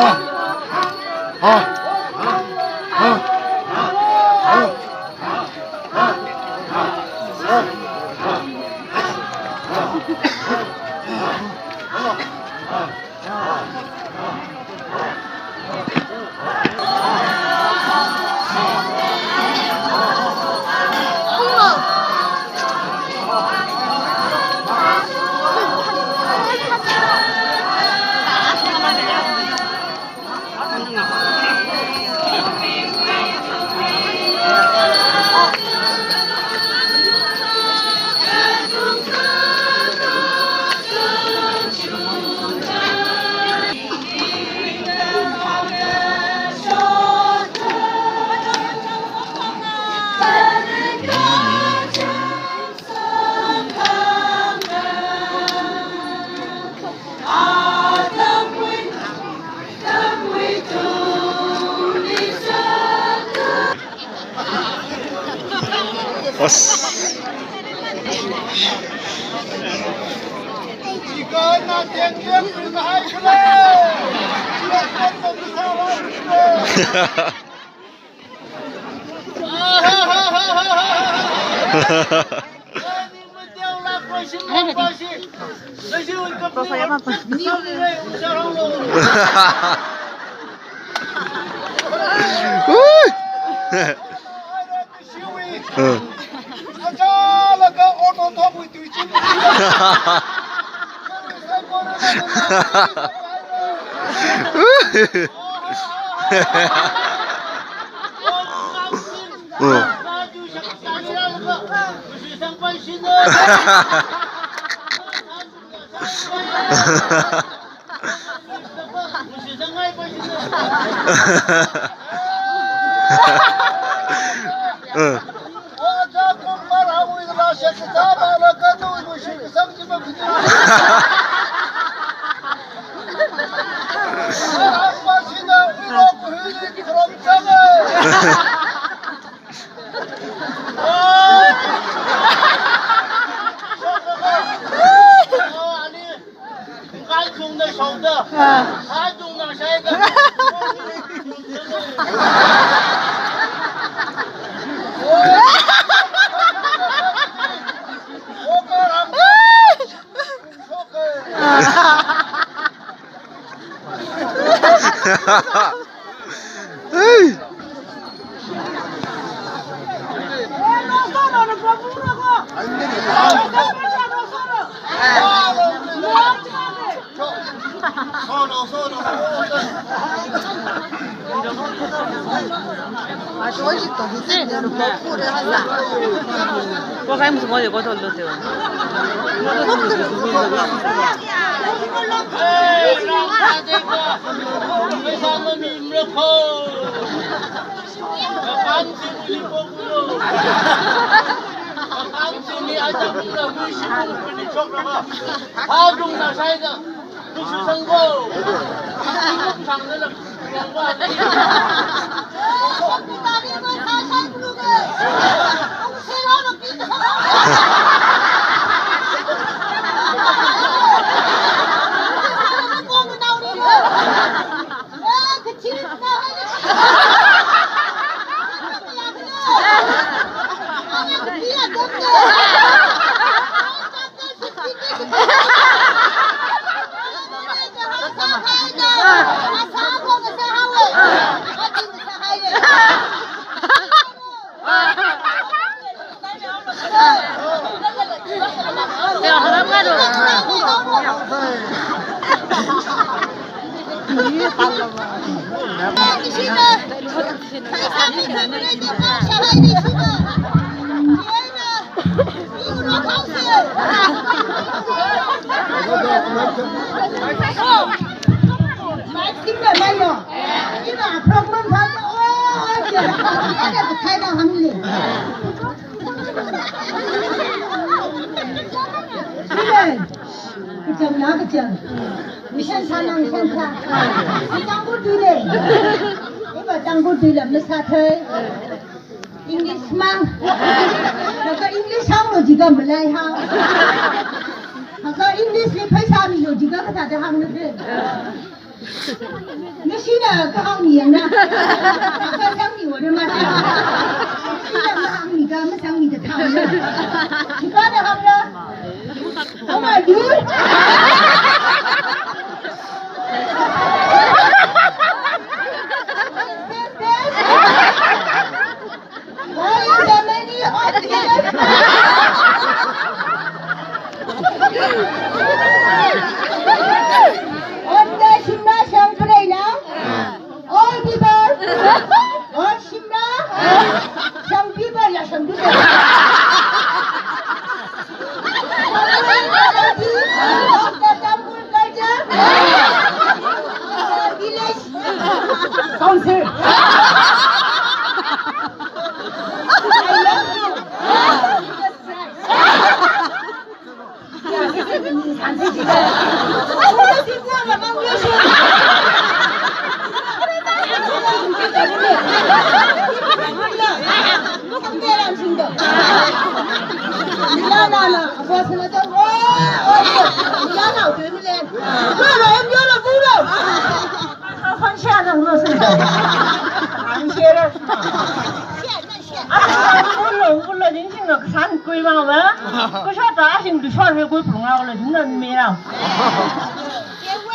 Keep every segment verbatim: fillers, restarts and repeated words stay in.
As. Ui. Ui. Hey! Kachang na kachang. Mission sa na mission sa. Tangkhul tui lei. Iva Tangkhul tui lam na sa thei. English mang. Laga English hānglu jiakha malai hāng. Laga English li pheisā milu jiakha kathāda hāngna de. Nashina kahāng mi yangna. Kasāng mi wada masa. Nashina mahāng mi ka masāng mi da thāng na. Shikada hāngna. How are you? Why is there many audience? On the Shimla Shang Parade now. All people, all Shimla Shang people, ya Shang people. Of the Tangkhul culture, village council. I love you.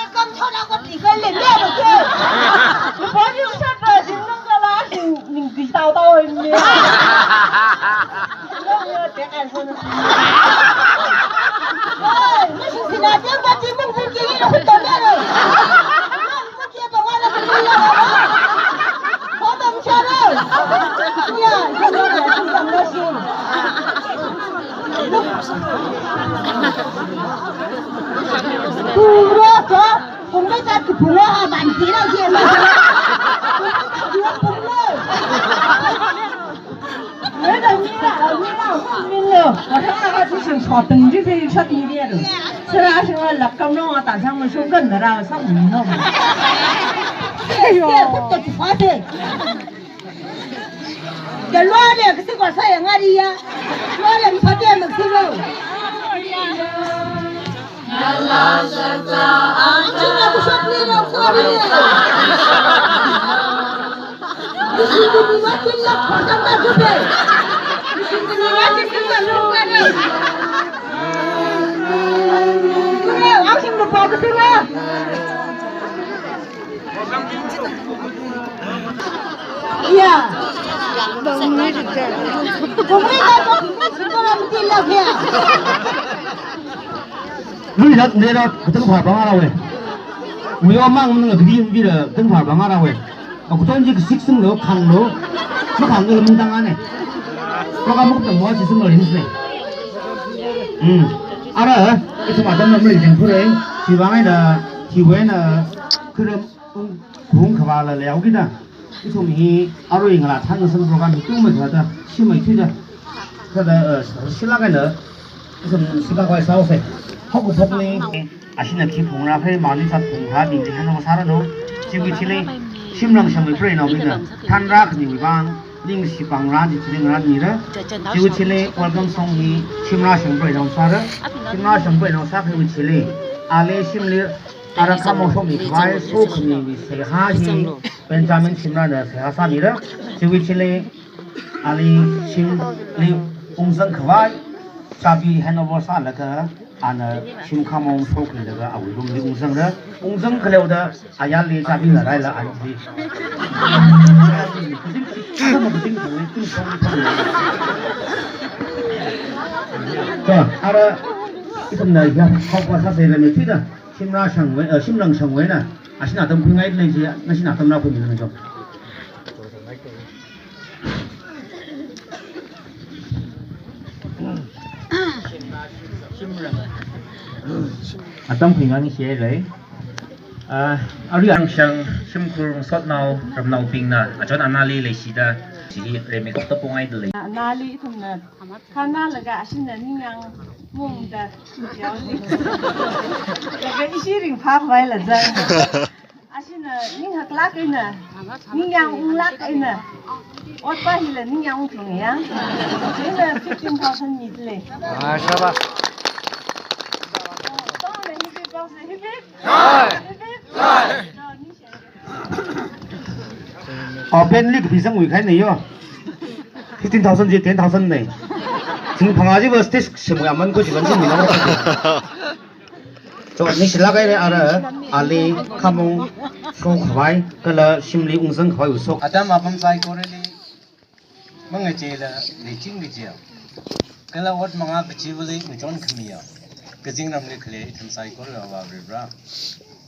Welcome to the Golden Level. Before you shut the Jingle Bell, I think you start out with me. Lui lat ne lat, katang phar bang ara we. Ui o mang mang gadi ung bira, katang phar bang ara we. Aku ton ji six sing lo, khang lo. Ma khang lo mung tang ane. Program muk tang mo si sing lo rin se. Hmm. Ara, ithum atam nam rin jeng phure. Chiwang ai na, chiwang ai na, kuram. Ung, kung khavā la leo kida. Ithum hi arui ngalā than ngasang program hi tung mai thāda, shimai thuida. Thāda, eh, shilak eina, ithum shilak vai sao se. Haokaphokli, ashina khi phungra khai, mani chat phungra, bing bing hana masara no. Chiwui chili, shimrang shangwui pray no mina. Thanra khani wui bang, ningshi pangra, di chili ngra mira. Chiwui chili, welcome song hi, shimra shang pray no sara. Shimra shang pray no sa khai wui chili. Ale shimli, Ara khamong shokmi khavai, sokhami seihā hi, Benjamin Shimrana seihā sāmira, chiwui chili, ali shimli ungzang khavai, chabi handover sālaga, ana shim khamong shokmilaga, awui room li ungzangra, ungzang khaleoda, ayarli chabi ngaraila, ali. Ka, ara, ithumna ya, hokwa sāsei la me tida. Shimra shangwui, eh, shimrang shangwui na. Ashina atam khuingai lei ji, nashina atam na khuimi na jong. Atam khuingai ni shi lei. Ah, arui ang shang shimkhur sotnao ramnaobingna. Achon anali leishida. Chi remi kok ta pongai lei. Anali ithumna Khana laga ashina ningyāng mungda yaoli. Laga ishi ringphā khavai la zang. Ashina ning haklak eina, ningyāng unglak eina. Otpa hila ningyāng ungtung ya. China fifteen thousand mi le. Ah, shabash. Tong na hibi box hibi. Hibi. Openly kapisang wui khai nei yo. Fifteen thousand ji ten thousand nei. Thing phangā ji va stage semwui aman ko ji lan sing mina. So, ningshilāk haira ara, ali khamong shokhavai, kala shimli ungzang khavai wui sok. Atam apam saikorali mangachei la leiching kajiya. Kala ot mangā kachivali ngachon khamiya. Kazingramli khalei ithum saikora Avā Varivara.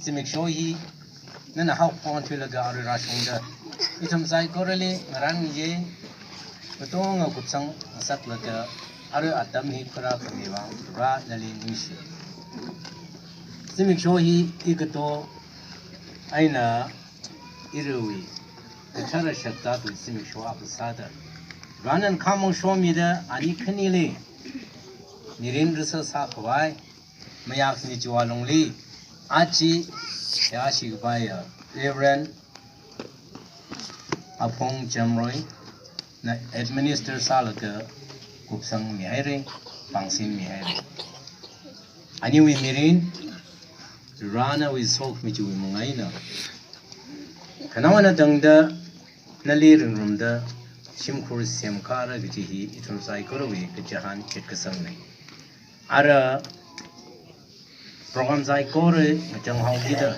Zimiksho hi nana haophok thuilaga arui rāshungda ithum saikorali ngarān ye, katonga kupsang ngasaklaga arui atam hi khuirā khami vang Vara nali ningshi. Zimiksho hi ikato eina iruiwui kathara shakta tui zimiksho akha sāda, Vara nana khamong shomida ani khanili mirin rasa sākhavai, mayakni chiwui lungli aja yāshi khavaiya Reverend Aphong Jamroi na administer sālaga kupsang mihaira, pāngsin mihaira. Aniwui mirin Vara nawui sokhami chiwui mangā eina khanaowa tangda nali ringrumda shimkhur semkara kaji hi ithum saikorawui kachihān shitkasang nei. Ara program saikora ngachang haokida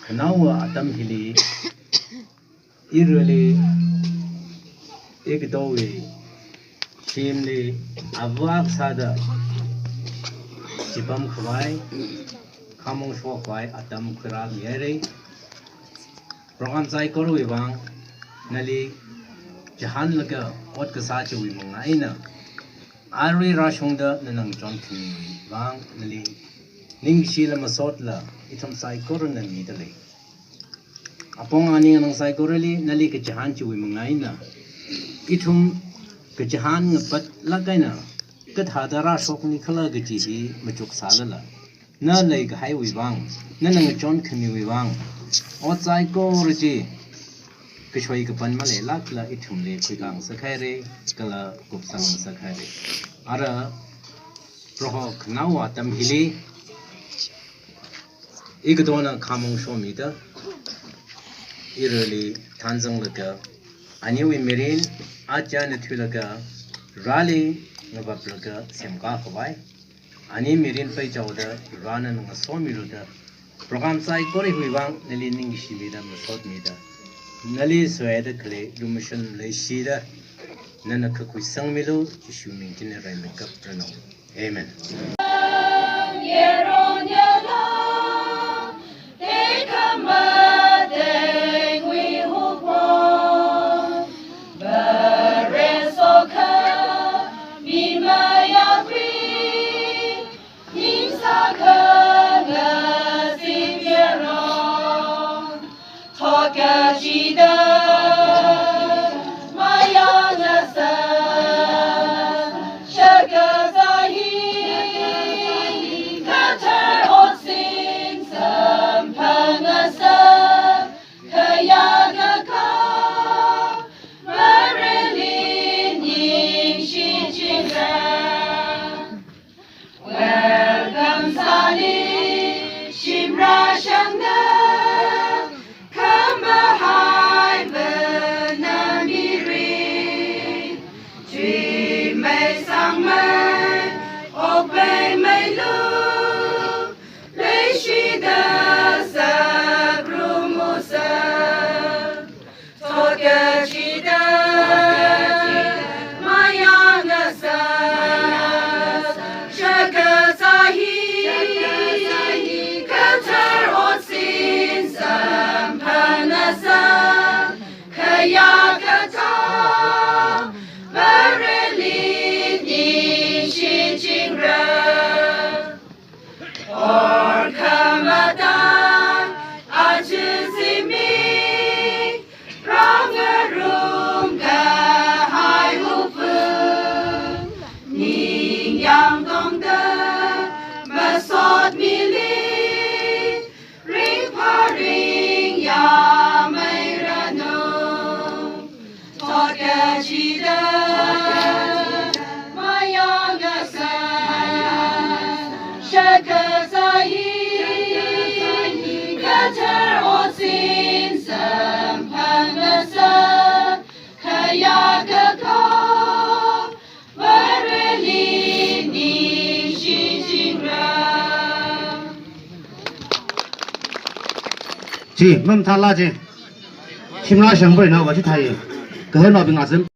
khanaowa atam hili irali ikatowui shimli avak sāda chipam khavai, khamong shokhavai atam khuirā mihaira. Program saikorawui vang nali chihānlaga ot kasā chiwui mangā eina arui rāshungda nana ngachon khamiwui vang nali ningshila masotla ithum saikorana mida lei. Apong aning anang saikorali nali kachihān chiwui mangā eina ithum kachihān ngapatlāk eina kathāda rāshokni khala kaji hi machuk sālala, na leikahaiwui vang, nana ngachon khamiwui vang ot saikora chi kashoi kapan maleilākla ithumli khuikhangasak haira, kala kupsangngasak haira. Ara Proho khanaowa atam hili ikatona khamong shomida irali thanzanglaga aniwui mirin aja eina thuilaga Varali ngavaplaga semkā khavai, ani mirin peichaoda Vara nana ngasomilu da program saikora hiwui vang nali ningshimida masotmida, nali soida khalei lumashan leishida nana kakhuisangmilu, Jishu ming eina rai makapranu. Amen. Thotkachidan mayāngasa, shakazā hi kathar otsin samphangasa, khayākakā Vareli ningshichingra. Welcome sāli shimrā shangda, khamahaiva na mirin, chuimei sangmei, okpei meilu, leishida sakrumu sa. Thotkachidan mayāngasa, shakazā hi kathar otsin samphangasa, khayākakā Vareli ningshichingra. Orkhamada aja zimik, rāngarum kahai wupa, ningyāng tongda masotmili, ringphā ringyāmeiranu. Thotkachidan mayāngasa, shakazā hi kathar otsin sa. Hi, mamathāla chi. Shimla shangprai na va chithāi. Kahai nabing azam.